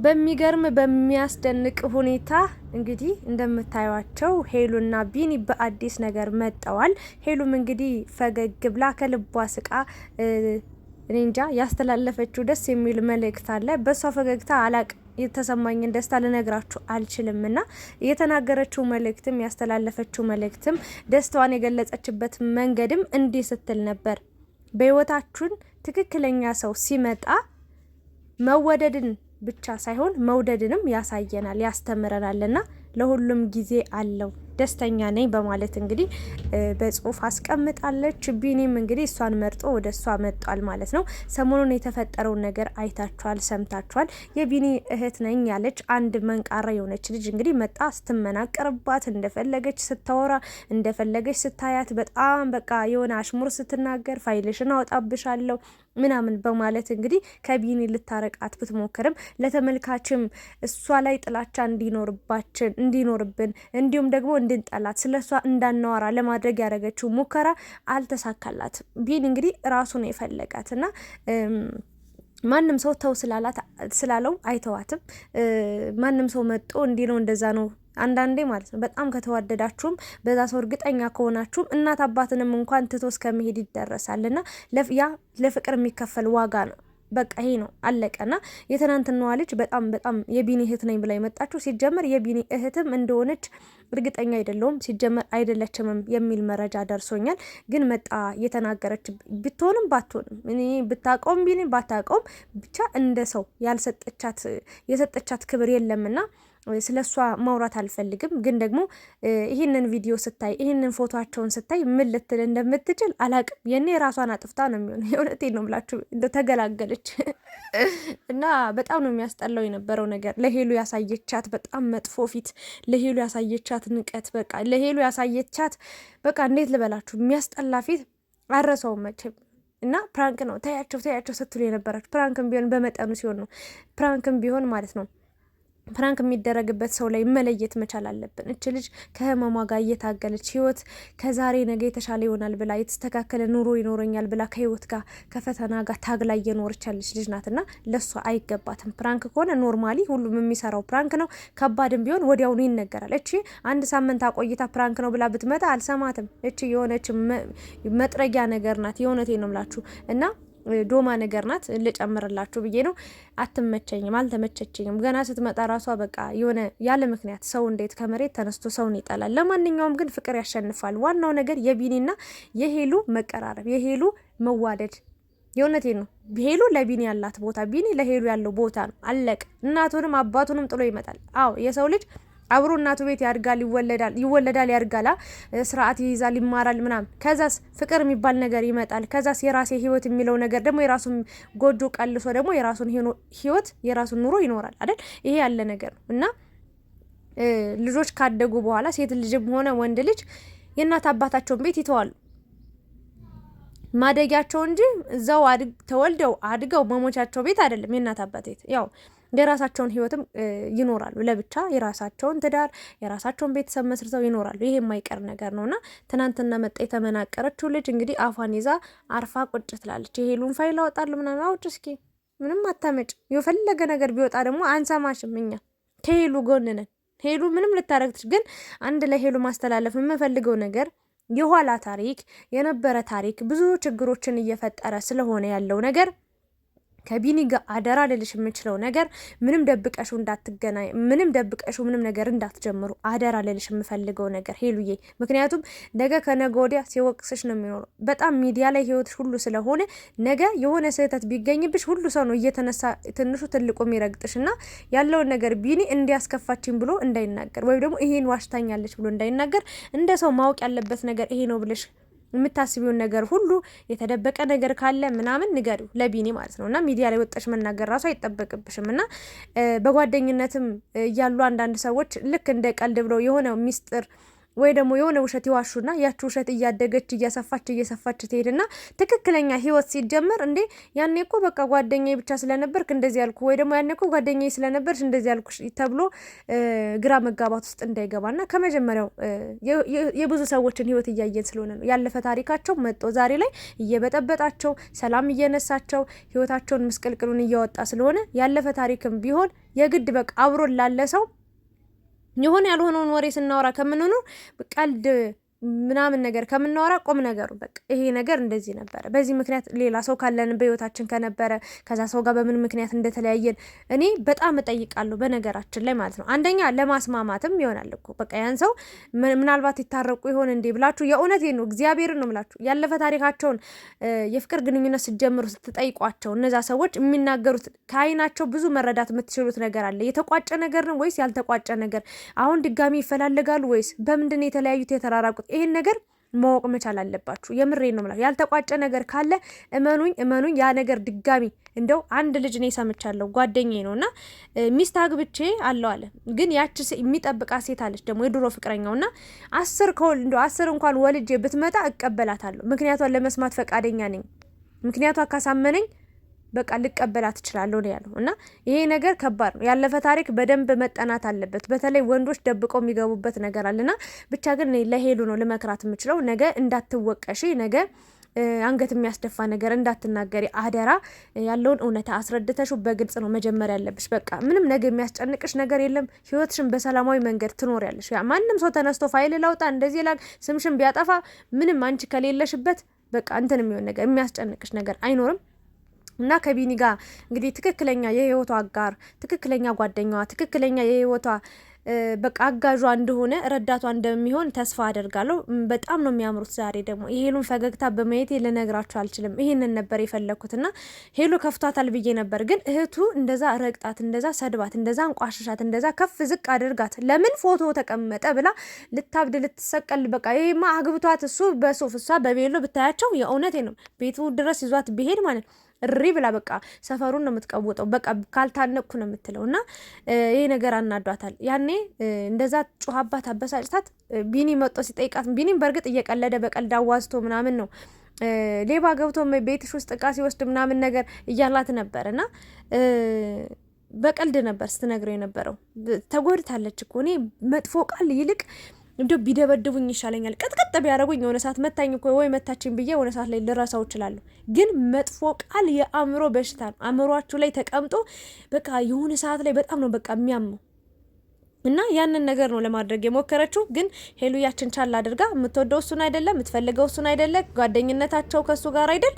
በሚገርም በሚያስደንቅ ሁኔታ እንግዲህ እንደምታዩቸው ሄሉና ቢኒ በአዲስ ነገር መጠዋል። ሄሉም እንግዲህ ፈገግ ብላ ከልቧ ስቃ እኔ እንጃ ያስተላለፈችው ደስ የሚል መልእክት አለ። በእሷ ፈገግታ አላቅ የተሰማኝን ደስታ ልነግራችሁ አልችልም። እና የተናገረችው መልእክትም ያስተላለፈችው መልእክትም ደስታዋን የገለጸችበት መንገድም እንዲህ ስትል ነበር። በህይወታችን ትክክለኛ ሰው ሲመጣ መወደድን ብቻ ሳይሆን መውደድንም ያሳየናል፣ ያስተምረናልና ለሁሉም ጊዜ አለው። ደስተኛ ነኝ በማለት እንግዲህ በጽሁፍ አስቀምጣለች። ቢኒም እንግዲህ እሷን መርጦ ወደ እሷ መጧል ማለት ነው። ሰሞኑን የተፈጠረውን ነገር አይታችኋል፣ ሰምታችኋል። የቢኒ እህት ነኝ ያለች አንድ መንቃራ የሆነች ልጅ እንግዲህ መጣ ስትመናቀርባት፣ እንደፈለገች ስታወራ፣ እንደፈለገች ስታያት፣ በጣም በቃ የሆነ አሽሙር ስትናገር ፋይልሽን አወጣብሻለሁ ምናምን በማለት እንግዲህ ከቢኒ ልታረቃት ብትሞክርም ለተመልካችም እሷ ላይ ጥላቻ እንዲኖርባችን እንዲኖርብን እንዲሁም ደግሞ እንድንጠላት ስለ እሷ እንዳናወራ ለማድረግ ያደረገችው ሙከራ አልተሳካላትም። ቢኒ እንግዲህ ራሱ ነው የፈለጋት እና ማንም ሰው ተው ስላላት ስላለው አይተዋትም። ማንም ሰው መጦ እንዲህ ነው እንደዛ ነው አንዳንዴ ማለት ነው። በጣም ከተዋደዳችሁም በዛ ሰው እርግጠኛ ከሆናችሁም እናት አባትንም እንኳን ትቶ እስከመሄድ ይደረሳል እና ያ ለፍቅር የሚከፈል ዋጋ ነው። በቃ ይሄ ነው አለቀና። የትናንትናዋ ልጅ በጣም በጣም የቢኒ እህት ነኝ ብላ የመጣችው ሲጀመር የቢኒ እህትም እንደሆነች እርግጠኛ አይደለሁም፣ ሲጀመር አይደለችምም የሚል መረጃ ደርሶኛል። ግን መጣ የተናገረች ብትሆንም ባትሆንም እኔ ብታቀውም ቢኒ ባታቀውም ብቻ እንደ ሰው ያልሰጠቻት የሰጠቻት ክብር የለምና ስለ እሷ ማውራት አልፈልግም። ግን ደግሞ ይህንን ቪዲዮ ስታይ ይህንን ፎቶቸውን ስታይ ምን ልትል እንደምትችል አላቅም። የኔ ራሷን አጥፍታ ነው የሚሆነው። የእውነቴን ነው የምላችሁ፣ እንደ ተገላገለች እና በጣም ነው የሚያስጠላው የነበረው ነገር። ለሄሉ ያሳየቻት በጣም መጥፎ ፊት፣ ለሄሉ ያሳየቻት ንቀት፣ በቃ ለሄሉ ያሳየቻት በቃ እንዴት ልበላችሁ የሚያስጠላ ፊት አረሰውም መቼም። እና prank ነው ተያቸው ተያቸው ስትሉ የነበራችሁ prank ም ቢሆን በመጠኑ ሲሆን ነው prank ም ቢሆን ማለት ነው prank የሚደረግበት ሰው ላይ መለየት መቻል አለብን። እች ልጅ ከህመሟ ጋር እየታገለች ህይወት ከዛሬ ነገ የተሻለ ይሆናል ብላ የተስተካከለ ኑሮ ይኖረኛል ብላ ከህይወት ጋር ከፈተና ጋር ታግላ እየኖረች ያለች ልጅ ናትና ለእሷ አይገባትም። prank ከሆነ normally ሁሉም የሚሰራው prank ነው። ከባድም ቢሆን ወዲያውኑ ይነገራል። እቺ አንድ ሳምንት አቆይታ prank ነው ብላ ብትመጣ አልሰማትም። እቺ የሆነች መጥረጊያ ነገር ናት። የእውነቴ ነው ምላችሁ እና ዶማ ነገር ናት ልጨምርላችሁ ብዬ ነው። አትመቸኝም፣ አልተመቸችኝም። ገና ስትመጣ ራሷ በቃ የሆነ ያለ ምክንያት ሰው እንዴት ከመሬት ተነስቶ ሰውን ይጠላል? ለማንኛውም ግን ፍቅር ያሸንፋል። ዋናው ነገር የቢኒና የሄሉ መቀራረብ፣ የሄሉ መዋደድ። የእውነቴ ነው። ሄሉ ለቢኒ ያላት ቦታ፣ ቢኒ ለሄሉ ያለው ቦታ ነው። አለቅ። እናቱንም አባቱንም ጥሎ ይመጣል። አዎ የሰው ልጅ አብሮ እናቱ ቤት ያድጋል፣ ይወለዳል፣ ይወለዳል፣ ያድጋላ፣ ስርዓት ይይዛል፣ ይማራል ምናምን። ከዛስ ፍቅር የሚባል ነገር ይመጣል። ከዛስ የራሴ ህይወት የሚለው ነገር ደግሞ የራሱን ጎጆ ቀልሶ ደግሞ የራሱን ህይወት የራሱን ኑሮ ይኖራል አይደል? ይሄ ያለ ነገር ነው እና ልጆች ካደጉ በኋላ ሴት ልጅም ሆነ ወንድ ልጅ የእናት አባታቸውን ቤት ይተዋሉ። ማደጊያቸው እንጂ እዛው ተወልደው አድገው መሞቻቸው ቤት አይደለም የእናት አባት ቤት ያው የራሳቸውን ህይወትም ይኖራሉ። ለብቻ የራሳቸውን ትዳር የራሳቸውን ቤተሰብ መስርተው ይኖራሉ። ይሄ የማይቀር ነገር ነውና ትናንትና መጣ የተመናቀረችው ልጅ እንግዲህ አፏን ይዛ አርፋ ቁጭ ትላለች። የሄሉን ፋይል አወጣለሁ ምናምን አውጭ እስኪ ምንም አታመጭ። የፈለገ ነገር ቢወጣ ደግሞ አንሰማሽም። እኛ ከሄሉ ጎን ነን። ሄሉ ምንም ልታረግትሽ ግን አንድ ለሄሉ ማስተላለፍ የምፈልገው ነገር የኋላ ታሪክ የነበረ ታሪክ ብዙ ችግሮችን እየፈጠረ ስለሆነ ያለው ነገር ከቢኒ ጋር አደራ ልልሽ የምችለው ነገር ምንም ደብቀሽው እንዳትገናኝ፣ ምንም ደብቀሽው ምንም ነገር እንዳትጀምሩ አደራ ልልሽ የምፈልገው ነገር ሄሉዬ። ምክንያቱም ነገ ከነገ ወዲያ ሲወቅስሽ ነው የሚኖረው። በጣም ሚዲያ ላይ ህይወትሽ ሁሉ ስለሆነ ነገ የሆነ ስህተት ቢገኝብሽ ሁሉ ሰው ነው እየተነሳ ትንሹ ትልቁ የሚረግጥሽ እና ያለውን ነገር ቢኒ እንዲያስከፋችኝ ብሎ እንዳይናገር ወይም ደግሞ ይሄን ዋሽታኛለች ብሎ እንዳይናገር እንደ ሰው ማወቅ ያለበት ነገር ይሄ ነው ብለሽ የምታስቢውን ነገር ሁሉ የተደበቀ ነገር ካለ ምናምን ንገሪው ለቢኒ ማለት ነው። እና ሚዲያ ላይ ወጣሽ መናገር ራሱ አይጠበቅብሽም። እና በጓደኝነትም እያሉ አንዳንድ ሰዎች ልክ እንደ ቀልድ ብለው የሆነ ሚስጥር ወይ ደግሞ የሆነ ውሸት ይዋሹና ያቺ ውሸት እያደገች እያሰፋች እየሰፋች ትሄድና ትክክለኛ ህይወት ሲጀመር እንዴ ያኔ እኮ በቃ ጓደኛዬ ብቻ ስለነበርክ እንደዚህ ያልኩ ወይ ደግሞ ያኔ እኮ ጓደኛዬ ስለነበርሽ እንደዚህ ያልኩሽ ተብሎ ግራ መጋባት ውስጥ እንዳይገባና ከመጀመሪያው የብዙ ሰዎችን ህይወት እያየን ስለሆነ ነው። ያለፈ ታሪካቸው መጦ ዛሬ ላይ እየበጠበጣቸው ሰላም እየነሳቸው ህይወታቸውን ምስቅልቅሉን እያወጣ ስለሆነ ያለፈ ታሪክም ቢሆን የግድ በቃ አብሮን ላለ ሰው የሆነ ያልሆነውን ወሬ ስናወራ ከምንሆኑ ቀልድ ምናምን ነገር ከምናወራ ቆም ነገሩ በቃ ይሄ ነገር እንደዚህ ነበረ፣ በዚህ ምክንያት ሌላ ሰው ካለን በህይወታችን ከነበረ ከዛ ሰው ጋር በምን ምክንያት እንደተለያየን እኔ በጣም እጠይቃለሁ። በነገራችን ላይ ማለት ነው። አንደኛ ለማስማማትም ይሆናል እኮ በቃ ያን ሰው ምናልባት ይታረቁ ይሆን እንዴ ብላችሁ የእውነት ነው እግዚአብሔርን ነው ምላችሁ ያለፈ ታሪካቸውን የፍቅር ግንኙነት ስትጀምሩ ስትጠይቋቸው እነዛ ሰዎች የሚናገሩት ከአይናቸው ብዙ መረዳት የምትችሉት ነገር አለ። የተቋጨ ነገር ነው ወይስ ያልተቋጨ ነገር? አሁን ድጋሚ ይፈላለጋሉ ወይስ በምንድን ነው የተለያዩት የተራራቁት? ይሄን ነገር ማወቅ መቻል አለባችሁ። የምሬ ነው የምላችሁ። ያልተቋጨ ነገር ካለ እመኑኝ እመኑኝ ያ ነገር ድጋሚ እንደው አንድ ልጅ እኔ ሰምቻለሁ፣ ጓደኛዬ ነው እና ሚስት አግብቼ አለው አለ። ግን ያቺ የሚጠብቃት ሴት አለች ደግሞ የድሮ ፍቅረኛው እና 10 ከወል እንደው 10 እንኳን ወልጄ ብትመጣ እቀበላታለሁ። ምክንያቷን ለመስማት ፈቃደኛ ነኝ። ምክንያቷ ካሳመነኝ በቃ ልቀበላት እችላለሁ ነው ያለው። እና ይሄ ነገር ከባድ ነው። ያለፈ ታሪክ በደንብ መጠናት አለበት። በተለይ ወንዶች ደብቀው የሚገቡበት ነገር አለና ብቻ ግን ለሄሉ ነው ልመክራት የምችለው፣ ነገ እንዳትወቀሺ፣ ነገ አንገት የሚያስደፋ ነገር እንዳትናገሪ አደራ። ያለውን እውነታ አስረድተሽው በግልጽ ነው መጀመሪያ ያለብሽ። በቃ ምንም ነገ የሚያስጨንቅሽ ነገር የለም። ህይወትሽን በሰላማዊ መንገድ ትኖሪያለሽ። ማንም ሰው ተነስቶ ፋይል ላውጣ እንደዚህ ላግ ስምሽን ቢያጠፋ ምንም አንቺ ከሌለሽበት በቃ እንትን የሚሆን ነገር የሚያስጨንቅሽ ነገር አይኖርም። እና ከቢኒ ጋር እንግዲህ ትክክለኛ የህይወቷ አጋር፣ ትክክለኛ ጓደኛዋ፣ ትክክለኛ የህይወቷ በቃ አጋዧ እንደሆነ ረዳቷ እንደሚሆን ተስፋ አደርጋለሁ። በጣም ነው የሚያምሩት። ዛሬ ደግሞ የሄሉን ፈገግታ በማየቴ ልነግራችሁ አልችልም። ይህንን ነበር የፈለግኩትና ሄሉ ከፍቷታል ብዬ ነበር። ግን እህቱ እንደዛ ረግጣት፣ እንደዛ ሰድባት፣ እንደዛ አንቋሽሻት፣ እንደዛ ከፍ ዝቅ አድርጋት ለምን ፎቶ ተቀመጠ ብላ ልታብድ ልትሰቀል፣ በቃ ይሄማ አግብቷት እሱ በሱፍ እሷ በቤሎ ብታያቸው የእውነቴ ነው ቤቱ ድረስ ይዟት ቢሄድ ማለት ነው እሪ ብላ በቃ ሰፈሩን ነው የምትቀውጠው። በቃ ካልታነቅኩ ነው የምትለው። እና ይሄ ነገር አናዷታል። ያኔ እንደዛ ጩኻባት አበሳጭታት ቢኒ መጥቶ ሲጠይቃት ቢኒም በእርግጥ እየቀለደ በቀልድ አዋዝቶ ምናምን ነው ሌባ ገብቶ ቤትሽ ውስጥ እቃ ሲወስድ ምናምን ነገር እያላት ነበር እና በቀልድ ነበር ስትነግረው የነበረው። ተጎድታለች እኮ እኔ መጥፎ ቃል ይልቅ እንዲያው ቢደበድቡኝ ይሻለኛል፣ ቅጥቅጥ ቢያደርጉኝ የሆነ ሰዓት መታኝ እኮ ወይ መታችኝ ብዬ የሆነ ሰዓት ላይ ልረሳው እችላለሁ። ግን መጥፎ ቃል የአእምሮ በሽታ ነው። አእምሯችሁ ላይ ተቀምጦ በቃ የሆነ ሰዓት ላይ በጣም ነው በቃ የሚያመው። እና ያንን ነገር ነው ለማድረግ የሞከረችው። ግን ሄሉ ያችን ቻል አድርጋ የምትወደው እሱን አይደለም፣ የምትፈልገው እሱን አይደለ፣ ጓደኝነታቸው ከእሱ ጋር አይደል።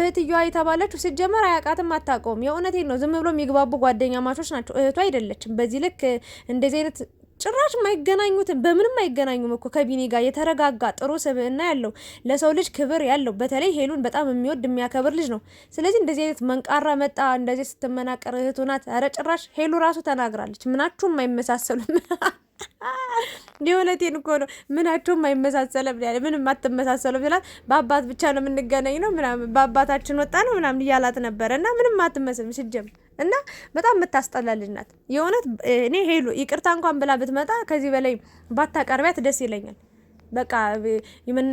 እህትየዋ የተባለችው ሲጀመር አያውቃትም፣ አታውቀውም። የእውነቴን ነው። ዝም ብሎ የሚግባቡ ጓደኛማቾች ናቸው። እህቱ አይደለችም። በዚህ ልክ እንደዚህ አይነት ጭራሽ የማይገናኙትን በምንም አይገናኙም እኮ ከቢኒ ጋር የተረጋጋ ጥሩ ስብዕና ያለው ለሰው ልጅ ክብር ያለው በተለይ ሄሉን በጣም የሚወድ የሚያከብር ልጅ ነው። ስለዚህ እንደዚህ አይነት መንቃራ መጣ እንደዚህ ስትመናቀር እህቱ ናት። ኧረ ጭራሽ ሄሉ ራሱ ተናግራለች። ምናችሁም አይመሳሰሉም። የእውነቴን እኮ ነው። ምናችሁም አይመሳሰለም ያለ ምንም አትመሳሰሉም ይላል። በአባት ብቻ ነው የምንገናኝ ነው ምናምን በአባታችን ወጣ ነው ምናምን እያላት ነበረ እና ምንም አትመስልም ሲጀምር እና በጣም የምታስጠላ ልጅ ናት። የእውነት እኔ ሄሉ ይቅርታ እንኳን ብላ ብትመጣ ከዚህ በላይ ባታቀርቢያት ደስ ይለኛል። በቃ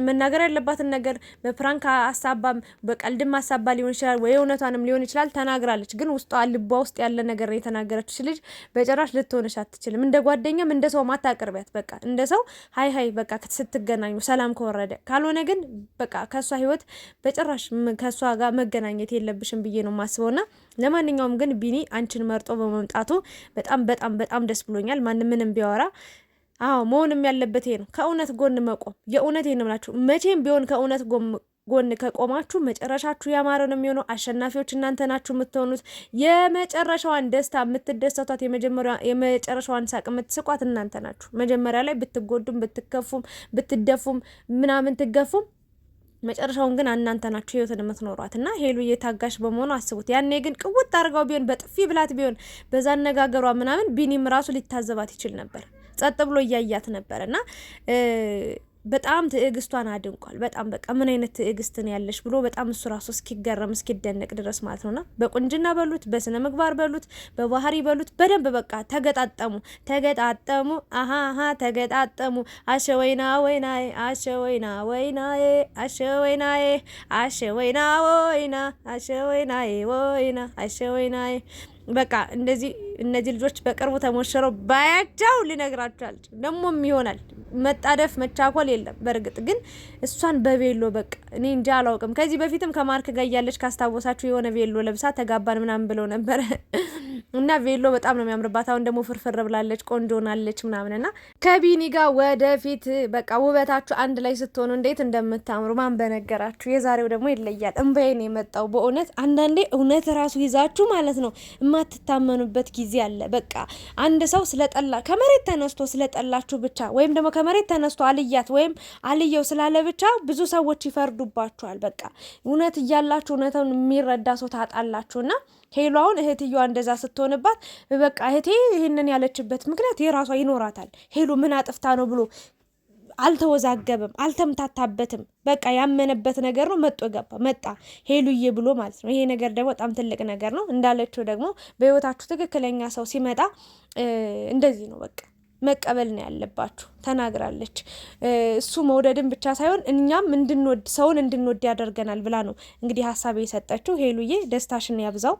መናገር ያለባትን ነገር በ prank አሳባም በቀልድም አሳባ ሊሆን ይችላል ወይ እውነቷንም ሊሆን ይችላል ተናግራለች። ግን ውስጧ ልቧ ውስጥ ያለ ነገር የተናገረች ልጅ በጭራሽ ልትሆንሽ አትችልም። እንደ ጓደኛም እንደ ሰው ማታቅርቢያት። በቃ እንደ ሰው hi hi በቃ ስትገናኙ ሰላም ከወረደ፣ ካልሆነ ግን በቃ ከእሷ ህይወት በጭራሽ ከእሷ ጋር መገናኘት የለብሽም ብዬ ነው የማስበውና ለማንኛውም ግን ቢኒ አንቺን መርጦ በመምጣቱ በጣም በጣም በጣም ደስ ብሎኛል። ማንም ምንም ቢያወራ አዎ መሆንም ያለበት ይሄ ነው። ከእውነት ጎን መቆም የእውነት ነው የምላችሁ። መቼም ቢሆን ከእውነት ጎን ከቆማችሁ መጨረሻችሁ ያማረ ነው የሚሆነው። አሸናፊዎች እናንተ ናችሁ የምትሆኑት። የመጨረሻዋን ደስታ የምትደሰቷት፣ የመጨረሻዋን ሳቅ የምትስቋት እናንተ ናችሁ። መጀመሪያ ላይ ብትጎዱም፣ ብትከፉም፣ ብትደፉም፣ ምናምን ትገፉም መጨረሻውን ግን እናንተ ናችሁ ህይወትን የምትኖሯት። እና ሄሉ እየታጋሽ በመሆኑ አስቡት። ያኔ ግን ቅውጥ አድርጋው ቢሆን በጥፊ ብላት ቢሆን በዛ አነጋገሯ ምናምን ቢኒም ራሱ ሊታዘባት ይችል ነበር። ጸጥ ብሎ እያያት ነበር እና በጣም ትዕግስቷን አድንቋል። በጣም በቃ ምን አይነት ትዕግስት ነው ያለሽ ብሎ በጣም እሱ ራሱ እስኪገረም እስኪደነቅ ድረስ ማለት ነውና በቁንጅና በሉት፣ በስነ ምግባር በሉት፣ በባህሪ በሉት በደንብ በቃ ተገጣጠሙ ተገጣጠሙ። አሃሃ ተገጣጠሙ። አሸ ወይና ወይና አሸ ወይና ወይና አሸ ወይና አሸ ወይና ወይና አሸ ወይና ወይና አሸ ወይና በቃ እንደዚህ እነዚህ ልጆች በቅርቡ ተሞሽረው ባያቸው ልነግራችሁ አልችልም። ደግሞም ይሆናል መጣደፍ መቻኮል የለም። በእርግጥ ግን እሷን በቬሎ በቃ እኔ እንጃ አላውቅም። ከዚህ በፊትም ከማርክ ጋር እያለች ካስታወሳችሁ የሆነ ቬሎ ለብሳ ተጋባን ምናምን ብለው ነበረ እና ቬሎ በጣም ነው የሚያምርባት። አሁን ደግሞ ፍርፍር ብላለች፣ ቆንጆ ሆናለች ምናምን እና ከቢኒ ጋር ወደፊት በቃ ውበታችሁ አንድ ላይ ስትሆኑ እንዴት እንደምታምሩ ማን በነገራችሁ። የዛሬው ደግሞ ይለያል። እምባዬን የመጣው በእውነት አንዳንዴ እውነት ራሱ ይዛችሁ ማለት ነው የማትታመኑበት ጊዜ አለ። በቃ አንድ ሰው ስለጠላ ከመሬት ተነስቶ ስለጠላችሁ ብቻ ወይም ደግሞ ከመሬት ተነስቶ አልያት ወይም አልየው ስላለ ብቻ ብዙ ሰዎች ይፈርዱባችኋል። በቃ እውነት እያላችሁ እውነቱን የሚረዳ ሰው ታጣላችሁና ሄሉ አሁን እህትየዋ እንደዛ ስትሆንባት በቃ እህቴ ይህንን ያለችበት ምክንያት የራሷ ይኖራታል። ሄሉ ምን አጥፍታ ነው ብሎ አልተወዛገበም፣ አልተምታታበትም። በቃ ያመነበት ነገር ነው። መጦ ገባ መጣ ሄሉዬ ብሎ ማለት ነው። ይሄ ነገር ደግሞ በጣም ትልቅ ነገር ነው። እንዳለችው ደግሞ በህይወታችሁ ትክክለኛ ሰው ሲመጣ እንደዚህ ነው በቃ መቀበል ነው ያለባችሁ ተናግራለች። እሱ መውደድን ብቻ ሳይሆን እኛም እንድንወድ ሰውን እንድንወድ ያደርገናል ብላ ነው እንግዲህ ሀሳብ የሰጠችው። ሄሉዬ ደስታሽን ያብዛው፣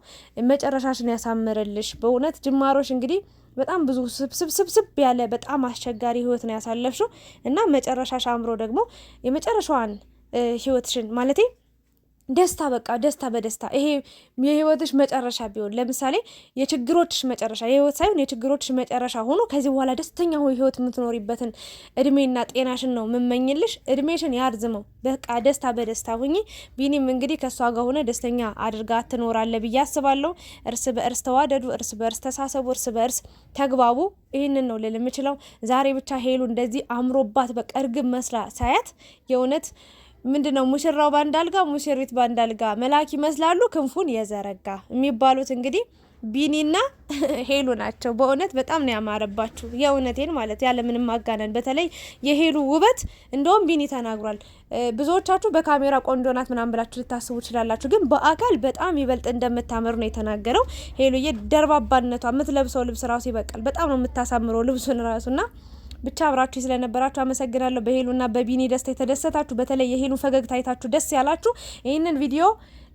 መጨረሻሽን ያሳምርልሽ። በእውነት ጅማሮሽ እንግዲህ በጣም ብዙ ስብስብስብስብ ያለ በጣም አስቸጋሪ ህይወት ነው ያሳለፍሽው እና መጨረሻሽ አምሮ ደግሞ የመጨረሻዋን ህይወትሽን ማለቴ ደስታ በቃ ደስታ በደስታ ይሄ የህይወትሽ መጨረሻ ቢሆን ለምሳሌ የችግሮችሽ መጨረሻ የህይወት ሳይሆን የችግሮችሽ መጨረሻ ሆኖ ከዚህ በኋላ ደስተኛ ህይወት የምትኖሪበትን እድሜና ጤናሽን ነው የምመኝልሽ። እድሜሽን ያርዝመው። በቃ ደስታ በደስታ ሁኚ። ቢኒም እንግዲህ ከእሷ ጋር ሆነ ደስተኛ አድርጋ ትኖራለ ብዬ አስባለሁ። እርስ በእርስ ተዋደዱ፣ እርስ በእርስ ተሳሰቡ፣ እርስ በእርስ ተግባቡ። ይህንን ነው ልል የምችለው። ዛሬ ብቻ ሄሉ እንደዚህ አምሮባት በቃ እርግብ መስላ ሳያት የእውነት ምንድን ነው ሙሽራው ባንድ አልጋ ሙሽሪት ባንድ አልጋ መልአክ ይመስላሉ ክንፉን የዘረጋ የሚባሉት እንግዲህ ቢኒና ሄሉ ናቸው። በእውነት በጣም ነው ያማረባችሁ፣ የእውነቴን ማለት ያለ ምንም ማጋነን። በተለይ የሄሉ ውበት እንደውም ቢኒ ተናግሯል። ብዙዎቻችሁ በካሜራ ቆንጆ ናት ምናምን ብላችሁ ልታስቡ ትችላላችሁ፣ ግን በአካል በጣም ይበልጥ እንደምታምር ነው የተናገረው። ሄሉዬ ደርባባነቷ፣ የምትለብሰው ልብስ ራሱ ይበቃል። በጣም ነው የምታሳምረው ልብሱን ራሱና ብቻ አብራችሁ ስለነበራችሁ አመሰግናለሁ። በሄሉና በቢኒ ደስታ የተደሰታችሁ፣ በተለይ የሄሉ ፈገግታ አይታችሁ ደስ ያላችሁ ይህንን ቪዲዮ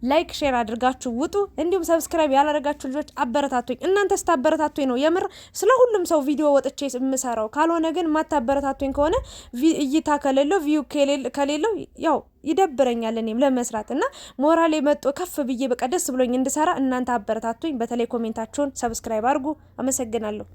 like፣ share አድርጋችሁ ውጡ። እንዲሁም subscribe ያላደረጋችሁ ልጆች አበረታቱኝ። እናንተ ስታበረታቱኝ ነው የምር ስለ ሁሉም ሰው ቪዲዮ ወጥቼ የምሰራው። ካልሆነ ግን ማታበረታቱኝ ከሆነ እይታ ከሌለው view ከሌለው ያው ይደብረኛል እኔም ለመስራት እና ሞራሌ መጦ ከፍ ብዬ በቃ ደስ ብሎኝ እንድሰራ እናንተ አበረታቱኝ። በተለይ comment ኣችሁን subscribe አድርጉ። አመሰግናለሁ።